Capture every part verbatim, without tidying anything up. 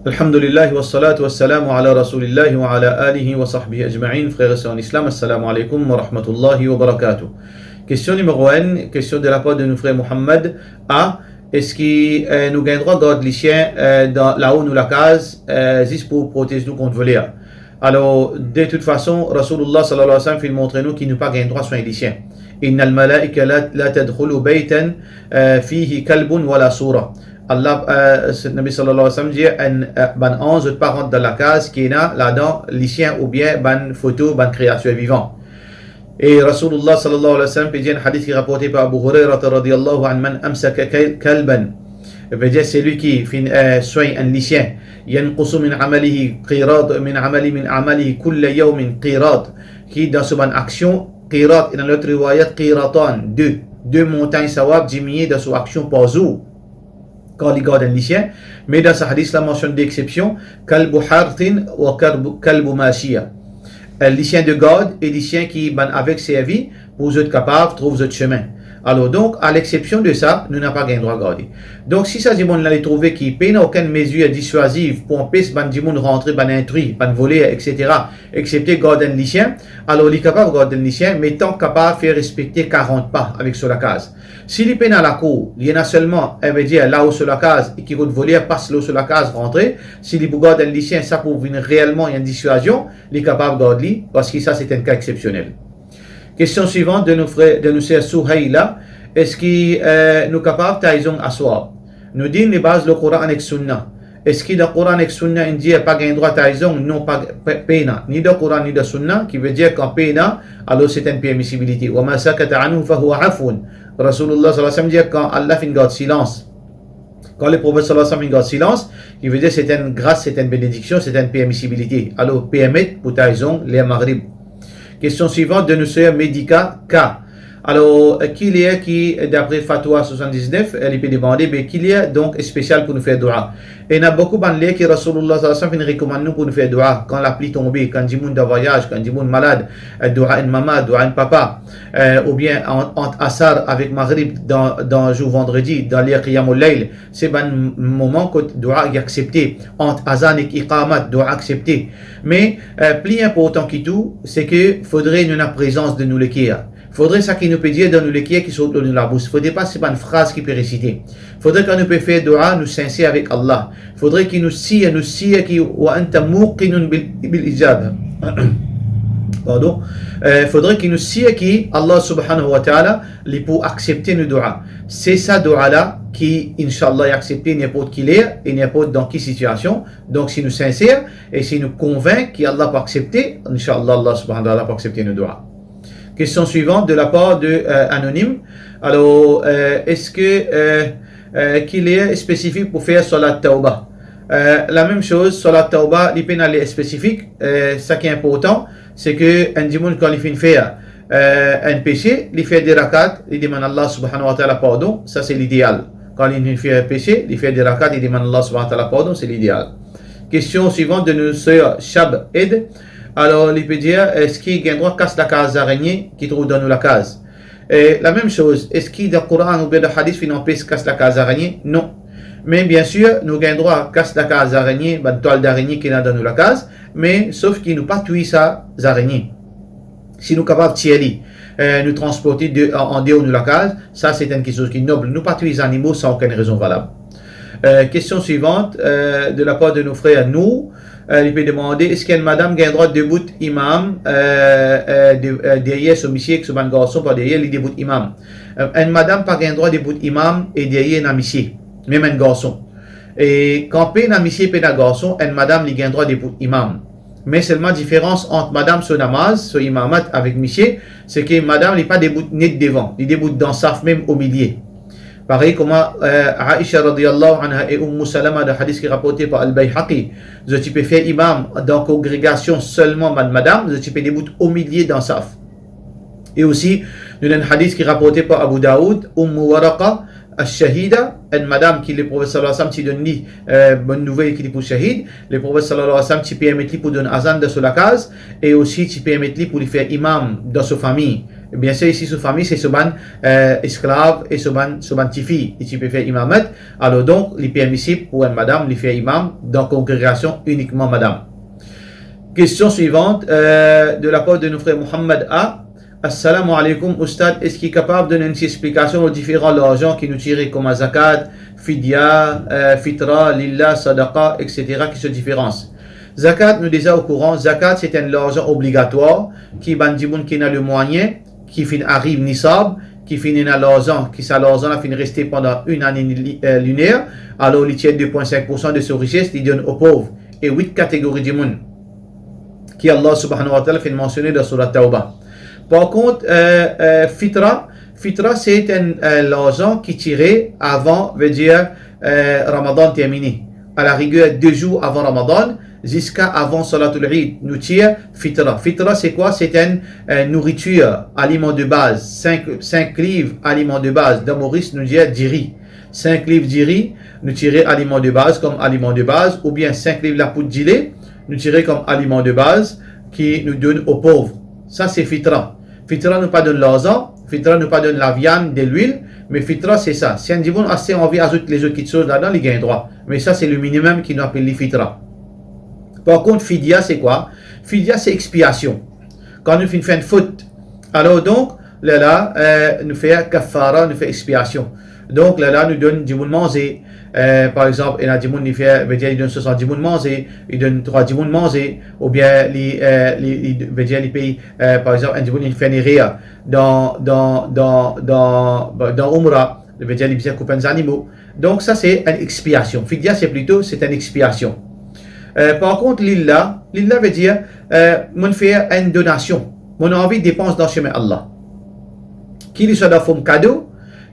Alhamdulillah, wassalatu wassalamu ala Rasulillah wa ala alihi wa sahbihi ajma'in. Frer e ser an Islam, assalamu alaikum wa rahmatullahi wa barakatuh. Kestion nimero enn, kestion de lapar de nou frer Mohammad A. Eski, eh, nou gagn drwa gard lisien, eh, dan, lao nou lakaz, eh, zis pou protez nou kont voler? Alor, de tout fason, Rasoulillah sallallahu alayhi wa sallam finn montre nou ki nou pa gagn drwa swegn lisien. Innal malaika la, la tadkhulu baytan, eh, fihi kalbun wala sura. Allah, eh, Nabi sallallahu alayhi wa sallam dir, enn, eh, bann anz zot pa rant dan lakaz ki ena ladan lisien oubien bann foto bann kreatir vivan. E Rasoulillah sallallahu alayhi wa sallam pe dir, enn hadis ki raporte par Abu Hurairah radiyallahu anhu, "Man amsaka kal-, kalban." Vedir, selwi ki finn, eh, swegn enn lisien, "yanqusu min amalihi qirad, min amali, min amalihi kulla yawmin qirad." Ki dan so bann aksion, qirad, e dan lot riwayat, qiratan, de, de montagn sawab diminie dan so aksion par zour. Kan li gard enn lisien, me dan sa hadis la mansionn de exception, kalbu harthin wa kalbu, kalbu mashia. Eh, lisien de gard e lisien ki bann aveg servi pou zot kapav trouv zot sime. Alor donk, a lexepsion de sa, nou napa gagn drwa garde. Donk, si sa dimoun la li trouve ki pena okenn mezir diswaziv pou anpes bann dimoun rantre, bann intri, bann voler, et cetera, exepte gard enn lisien, alor li kapav gard enn lisien, me tan kapav fer respekte karant pa avek so lakaz. Si li pena lakour, li ena selman, eh, vedir, lao so lakaz, e ki kot voler pas lor so lakaz, rantre, si li pou gard enn lisien, sa pou vinn reelman enn diswazion, li kapav gard li, parski sa se enn ka exsepsionel. Kestion swivan de nou frer, de nou ser Souhaila, eski, eh, nou kapav tay zong aswar? Nou dir, nou baz lor Koran ek Sounna. Eski dan Koran ek Sounna inn dir pa gagn drwa tay zong? Non, pa, pe-, pena, ni dan Koran ni dan Sounna, ki vedir kan pena, alor se enn permisibilite. Wa ma sakata anhu fa huwa afwun. Rasoulillah sallallahu alayhi wa sallam dir, kan Allah finn gard silans, kan Leprofet sallallahu alayhi wa sallam finn gard silans, ki vedir se enn gras, se enn benediksion, se enn permisibilite. Alor, permet pou tay zong ler Maghrib. Kestion swivan de nou ser Medika K. Alor, eh, ki ler ki, eh, dapre Fatwa swasanndiznef, eh, li pe demande, be ki ler donk spesial pou nou fer doua? Ena boukou bann ler ki Rasoulillah sallallahu alayhi wa sallam finn rekomann nou pou nou fer doua, kan lapli tonbe, kan dimoun dan vwayaz, kan dimoun malad, eh, doua enn mama, doua enn papa, eh, oubien ant, ant Asar avek Maghrib dan, dan zour vandredi, dan ler Qiyamul Layl, se bann moman kot doua li aksepte, ant azan ek iqamat, doua aksepte. Me, eh, pli inportan ki tou, se ke fodre nou ena prezans dan nou leker. Fodre sa ki nou pe dir dan nou leker ki sort lor nou labous. Fodre pa se bann fraz ki pe resite. Fodre kan nou pe fer doua, nou sinser avek Allah. Fodre ki nou sir, nou sir ki wa anta muqinun bil, bil ijaba. Pardon. Eh, fodre ki nou sir ki Allah subhanahu wa ta'ala, li pou aksepte nou doua. Se sa doua la ki, inshallah, li aksepte ninport ki ler e ninport dan ki sitiasion. Donk, si nou sinser e si nou konvink ki Allah pou aksepte, inshallah, Allah subhanahu wa ta'ala pou aksepte nou doua. Kestion swivan de lapar de, eh, anonim. Alor, eh, eski, eh, eh, ki ler spesifik pou fer salat tawba? Eh, lamem soz, salat tawba, li pena ler spesifik. Eh, sa ki inportan, se ke enn dimoun kan li finn fer, eh, enn pese, li fer de rakat, li demann Allah subhanahu wa ta'ala pardon, sa se lideal. Kan li finn fer pese, li fer de rakat, li demann Allah subhanahu wa ta'ala pardon, se lideal. Kestion swivan de nou ser Shab Ed. Alor, li pe dir, eski gagn drwa kas lakaz zarenie ki trouv dan nou lakaz? Eh, lamem soz, eski dan Koran oubien dan hadis finn anpes kas lakaz zarenie? Non. Me biensir, nou gagn drwa kas lakaz zarenie, bann twal darenie ki ena dan nou lakaz, me sof ki nou pa touy sa zarenie. Si nou kapav tir li, eh, nou transporte de, an, andeor nou lakaz, sa se enn kiksoz ki nob. Nou pa touy zanimo san okenn rezon valab. Eh, kestion swivan, eh, de lapar de nou frer Nour, eh, li pe demande, eski enn madam gagn drwa debout imam, eh, eh, de, eh, deryer so misie ek so bann garson par deryer, li debout imam? Eh, enn madam pa gagn drwa debout imam e deryer ena misie, mem enn garson. E kan pena misie, pena garson, enn madam li gagn drwa debout imam. Me selman diferans ant madam so namaz, so imamat avek misie, se ke madam li pa debout net devan, li debout dan saf mem omilie. Parey kouma, eh, Aisha radiyallahu anha e Umm Salama dan hadis ki raporte par Al-Bayhaqi, zot ti pe fer imam dan kongregasion selman bann madam, zot ti pe debout omilie dan saf. E osi, nou ena enn hadis ki raporte par Abu Daoud, Umm Waraqa Ash-Shahida, enn madam ki Leprofet sallallahu alayhi wa sallam ti donn li, eh, bonn nouvel ki li pou shahid, Leprofet sallallahu alayhi wa sallam ti permet li pou donn azan dan so lakaz, e osi ti permet li pou li fer imam dan so fami. Bien sir, isi so fami, se so bann, eh, esklav e so bann, so bann tifi, e ti pe fer imamat. Alor donk, li permisib pou enn madam, li fer imam dan kongregasion inikman madam. Kestion swivant, eh, de la par de nou frer Mohammad A. Assalamu alaikum, Oustad, eski kapav donn enn ti explikasion lor diferan larzan ki nou tire kouma zakat, fidya, eh, fitra, lillah, sadaqa, et cetera, ki so diferans? Zakat, nou deza okouran, zakat se enn larzan obligatwar ki bann dimoun ki ena lemwayin, ki finn ariv nisab, ki finn ena larzan, ki sa larzan la finn reste pandan enn ane li-, eh, liner, alor li tir de pwin sink poursan de so rises, li donn o pov. E wit kategori dimoun ki Allah Subhanahu wa Ta'ala finn mansione dan Surat Tawbah. Par kont, eh, eh, fitra, fitra se enn, eh, larzan ki tire avan, vedir, eh, Ramadan termine. A la riger, de zour avan Ramadan, ziska avan Salatul Eid, nou tir fitra. Fitra, se kwa? Se enn, eh, nouritir, aliman de baz, sink, sink liv aliman de baz. Dan Moris, nou dir diri. Sink liv diri, nou tire aliman de baz kom aliman de baz, oubien sink liv lapoud dile, nou tire kom aliman de baz ki nou donn o pov. Sa se fitra. Fitra, nou pa donn larzan, fitra, nou pa donn laviann, delwil, me fitra, se sa. Si enn dimoun aste anvi azout lezot kitsoz ladan, li gagn drwa. Me sa, se le minimum ki nou apel li fitra. Par kont, fidya, se kwa? Fidya, se expiasion. Kan nou finn fer enn fot, alor donk, lerla, eh, nou fer kafara, nou fer expiasion. Donk, lerla, nou donn dimoun manze. Eh, par exanp, ena dimoun, li fer, vedir, li donn swasant dimoun manze, li donn trwa dimoun manze, oubien li, eh, li, li, vedir, li pey, eh, par exanp, enn dimoun, li fer enn erer dan, dan, dan, dan, dan Oumra, vedir, li bizin koup enn zanimo. Donk, sa se enn expiasion. Fidya, se plito, se enn expiasion. Eh, par kont, lillah, lillah vedir, eh, monn fer enn donasion. Monn anvi depans dan sime Allah. Ki li swa dan form kado,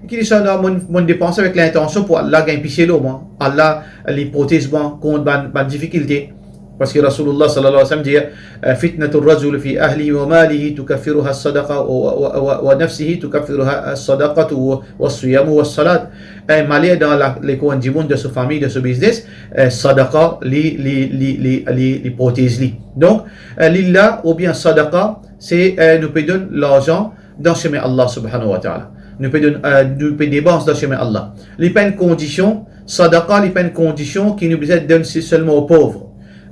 ki li swa dan monn, monn depanse avek lintansion pou Allah gagn pisie lor mwa. Allah, li protez mwa kont bann, bann difikilte. Parski Rasoulillah sallallahu alayhi wa sallam dir, eh, "Fitnatur rajul fi ahlihi wa malihi tukaffiruha as-sadaqa wa, wa, wa, wa nafsihi tukaffiruha as-sadaqatu wa, wa siyamu wa salat." Eh, maler dan la, lekor enn dimoun, dan so fami, dan so biznes, eh, sadaqa, li, li, li, li, li, li protez li. Donk, eh, lillah oubien sadaqa, se, eh, nou pe donn larzan dan sime Allah Subhanahu wa Ta'ala. Nou pe donn, eh, nou pe depans dan sime Allah. Li pa enn kondision, sadaqa, li pa enn kondision ki nou bizin donn se selman o pov.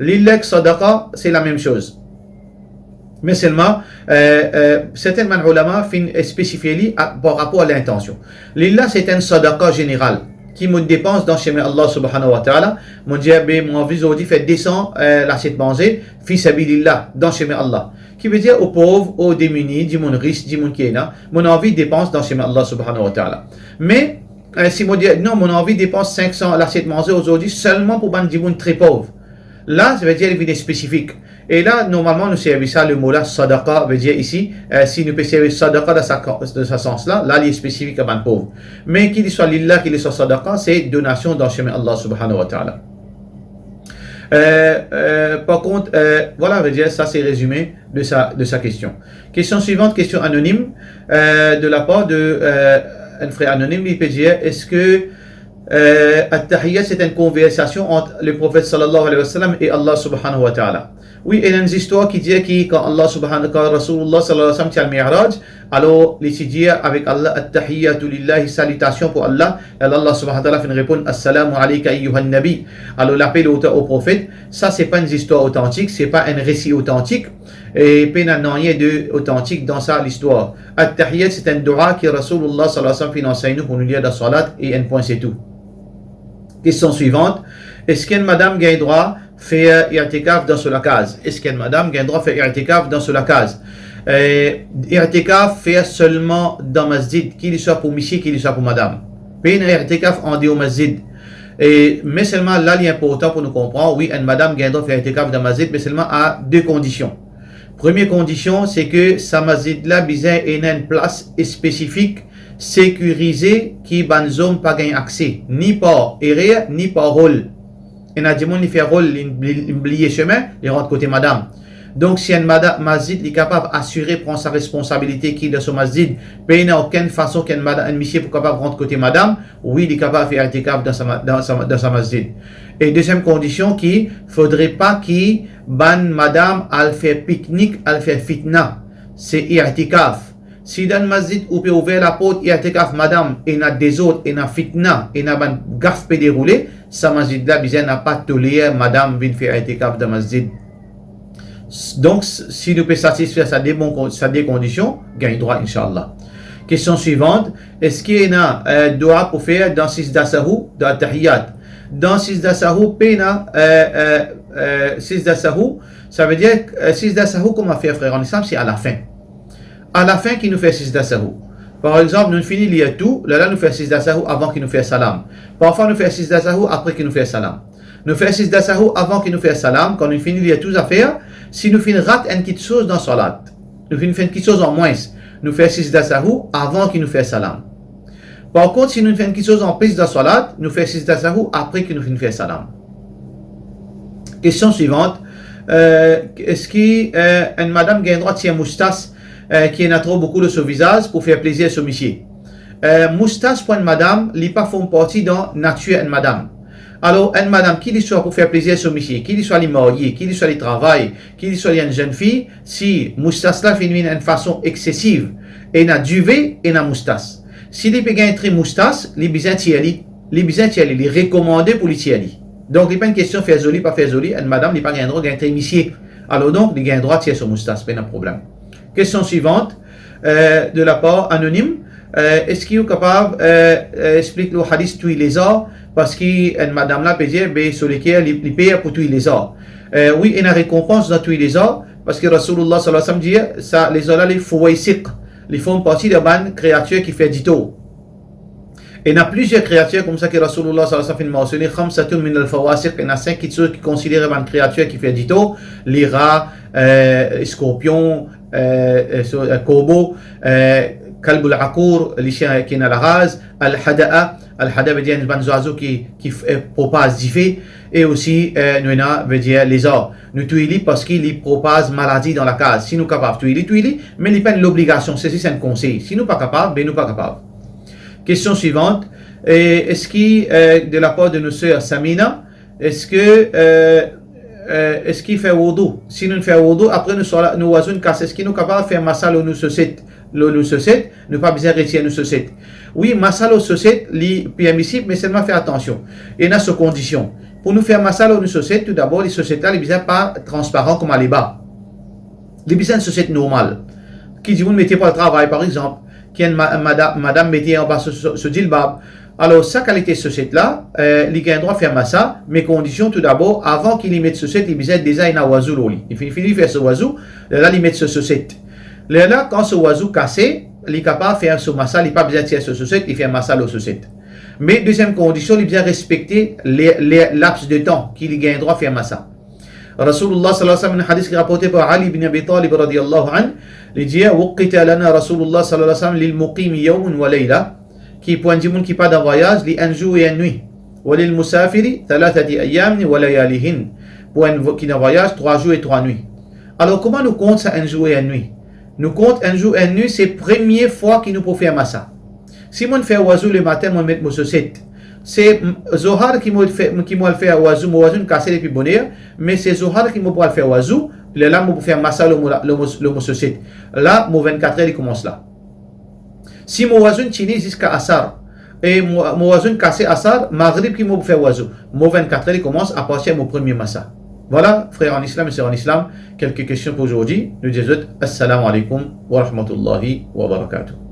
Lillah ek sadaqa, se lamem soz. Me selman, eh, eh, sertin bann oulama finn spesifie li a, par rapor a lintansion. Lillah, se enn sadaqa zeneral ki monn depans dan sime Allah Subhanahu wa Ta'ala. Monn dir, be, monn anvi zordi fer de san, eh, lasiet manze, fi sabilillah, dan sime Allah. Ki vedir o pov, o demini, dimoun ris, dimoun ki ena, monn anvi depans dan sime Allah Subhanahu wa Ta'ala. Me, eh, si monn dir, non, monn anvi depans sink san lasiet manze ozordi selman pou bann dimoun tre pov. La, sa vedir li vinn spesifik. E la, normalman, nou servi sa, lemo la, sadaqa, vedir isi, eh, si nou pe servi sadaqa dan sa, dan sa sans la, la, li spesifik a bann pov. Me ki li swa lillah, ki li swa sadaqa, se donasion dan sime Allah Subhanahu wa Ta'ala. Eh, eh, par kont, eh, vwala, vedir, sa se rezime de sa, de sa kestion. Kestion swivant, kestion anonim, eh, de la par de, eh, enn frer anonim, li pe dir, eski, eh, At-Tahiyyat, se enn konversasion ant le Profet sallallahu alayhi wa sallam e Allah Subhanahu wa Ta'ala? Wi, ena enn zistwar ki dir ki kan Allah Subhanahu, kan Rasoulillah sallallahu alayhi wa sallam ti al Mi'raj, alor li ti dir avek Allah, "At-tahiyyatu lillahi", salitasion pou Allah, e Allah Subhanahu wa Ta'ala finn reponn, "Assalamu alayka ayyuhan nabi." Alor, lape lor twa o Profet, sa se pa enn zistwar otantik, se pa enn resi otantik, e pena nanye de otantik dan sa listwar. At-Tahiyyat, se enn doua ki Rasoulillah sallallahu alayhi wa sallam finn ansegn nou pou nou lir dan salat, e enn pwin se tou. Kestion swivant, eski enn madam gagn drwa fer i'tikaf dan so lakaz? Eski enn madam gagn drwa fer i'tikaf dan so lakaz? Eh, i'tikaf fer selman dan masjid, ki li swa pou misie, ki li swa pou madam. Pena i'tikaf andeor masjid. E, me selman la, li inportan pou nou konpran, wi, enn madam gagn drwa fer i'tikaf dan masjid, me selman a de kondision. Premie kondision, se ke sa masjid la bizin ena enn plas spesifik, sekirize, ki bann zom pa gagn akse, ni par erer, ni par rol. Ena dimoun li fer rol, li, li, li bliye semin, li rant kote madam. Donk, si enn mada-, masjid, li kapav asire pran sa responsabilite ki dan so masjid, pena okenn fason ki enn mada-, enn misie pou kapav rant kote madam, wi, li kapav fer i'tikaf dan sa ma-, dan sa, dan sa masjid. E deziem kondision ki, fodre pa ki bann madam al fer piknik, al fer fitna. Se i'tikaf. Si dan masjid ou pe ouver laport itikaf madam, ena dezord, ena fitna, ena bann gaf pe deroule, sa masjid la bizin napa toler madam vinn fer itikaf dan masjid. Donk, si nou pe satisfer sa de bon kon-, sa de kondision, gagn drwa, inshallah. Kestion swivant, eski ena, eh, dwa pou fer dan sijda sahou, dan tahiyat? Dan sijda sahou, pena, eh, eh, eh, sijda sahou, savedir, eh, sijda sahou, kouma fer, frer an Islam, se alafin. Alafin ki nou fer sijda sahou. Par exanp, nou fini lir tou, lerla nou fer sijda sahou avan ki nou fer salam. Parfwa nou fer sijda sahou apre ki nou fer salam. Nou fer sijda sahou avan ki nou fer salam, kan nou fini lir tou zafer, si nou finn rat enn kitsoz dan salat, nou finn fer enn kitsoz an mwins, nou fer sijda sahou avan ki nou fer salam. Par kont, si nou finn fer enn kitsoz an plis dan salat, nou fer sijda sahou apre ki nou finn fer salam. Kestion swivant, eh, eski, eh, enn madam gagn drwa tir moustas, eh, ki ena tro boukou lor so vizaz pou fer plezir so misie? Eh, moustas pou enn madam, li pa form parti dan natir enn madam. Alor, enn madam, ki li swa pou fer plezir so misie, ki li swa li marye, ki li swa li travay, ki li swa li enn zenn fi, si moustas la finn vinn enn fason eksesiv, ena dive, ena moustas. Si li pe gagn tre moustas, li bizin tir li, li bizin tir li, li rekomande pou li tir li. Donk, li pa enn kestion fer zoli, pa fer zoli, enn madam, li pa gagn drwa gagn tre misie. Alor donk, li gagn drwa tir so moustas, pena problem. Kestion swivant, eh, de lapar anonim, eh, eski ou kapav, eh, eh, explik lor hadis touy lezar, parski enn madam la pe dir, be so leker, li, li per pou touy lezar. Eh, wi, ena rekonpans dan touy lezar, parski Rasoulullah sallallahu alayhi wa sallam dir, sa lezar la, li fawasiq, li form parti dan bann kreatir ki fer ditor. Ena plizier kreatir koumsa ki Rasoulullah sallallahu alayhi wa sallam finn mansione, "Khamsatun minal fawasiq", ena sink kitsoz ki konsidere bann kreatir ki fer ditor, lera, eh, skorpion, eh, eh, so, eh, korbo, eh, kalbul akour, lisien ki ena laraz, al-hada'a, al-hada'a vedir bann zwazo ki, ki f-, eh, propaz dife, e osi, eh, nou ena, vedir lezar. Nou touy li parski li propaz maladi dan lakaz. Si nou kapav touy li, touy li, me li pa enn lobligasion, se zis enn konsey. Si nou pa kapav, be nou pa kapav. Kestion swivant, eh, eski, eh, de lapar de nou ser Samina, eski, eh, eh, eski fer woudou? Si nou fer woudou, apre nou swa-, nou wazou inn kase, eski nou kapav fer masa lor nou soset, lor nou soset, nou pa bizin retir nou soset? Wi, masa lor soset, li permisib, me selman fer atansion. Ena so kondision. Pou nou fer masa lor nou soset, toudabor, li soset la, li bizin pa transparan kouma leba. Li bizin enn soset normal. Ki dimoun mete pou al travay, par exanp, ki enn ma-, mada-, madam mete anba so, so, so jilbab. Alor, sa kalite soset la, eh, li gagn drwa fer masa, me kondision toudabor, avan ki li met soset, li bizin deza ena wazou lor li. Li fini, fini fer so wazou, lerla li met so soset. Lerla, kan so wazou kase, li kapav fer so masa, li pa bizin tir so soset, li fer masa lor soset. Me deziem kondision, li bizin respekte le, le, laps de tan ki li gagn drwa fer masa. Rasoulullah sallallahu alayhi wa sallam, enn hadis ki raporte par Ali bin Abi Talib radiyallahu anhu, li dir, "Waqqata lana Rasoulullah sallallahu alayhi wa sallam lil muqimi yawmun wa layla", ki pou enn dimoun ki pa dan vwayaz, li enn zour e enn nwi. "Wa lil musafiri thalathati ayyamin wa layalihin", pou enn vo-, ki dan vwayaz, trwa zour e trwa nwi. Alor, kouma nou kont sa enn zour e enn nwi? Nou kont enn zour, enn nwi, se premie fwa ki nou pou fer masa. Si monn fer wazou lematin, monn met mo soset. Se, m-, Zohar ki mo fer, ki mo al fer wazou, mo wazou inn kase depi boner, me se Zohar ki mo pou al fer wazou, lerla mo pou fer masa lor mo la-, lor mo, lor mo soset. La, mo vennkater li koumans la. Si mo wazou inn tini ziska Asar, e mo, mo wazou inn kase Asar, Magrib ki mo pou fer wazou. Mo vennkater li koumans apartir mo premie masa. Vwala, frer an Islam e ser an Islam, kelke kestion pou zordi. Nou dir zot, assalamu alaykum wa rahmatullahi wa barakatuh.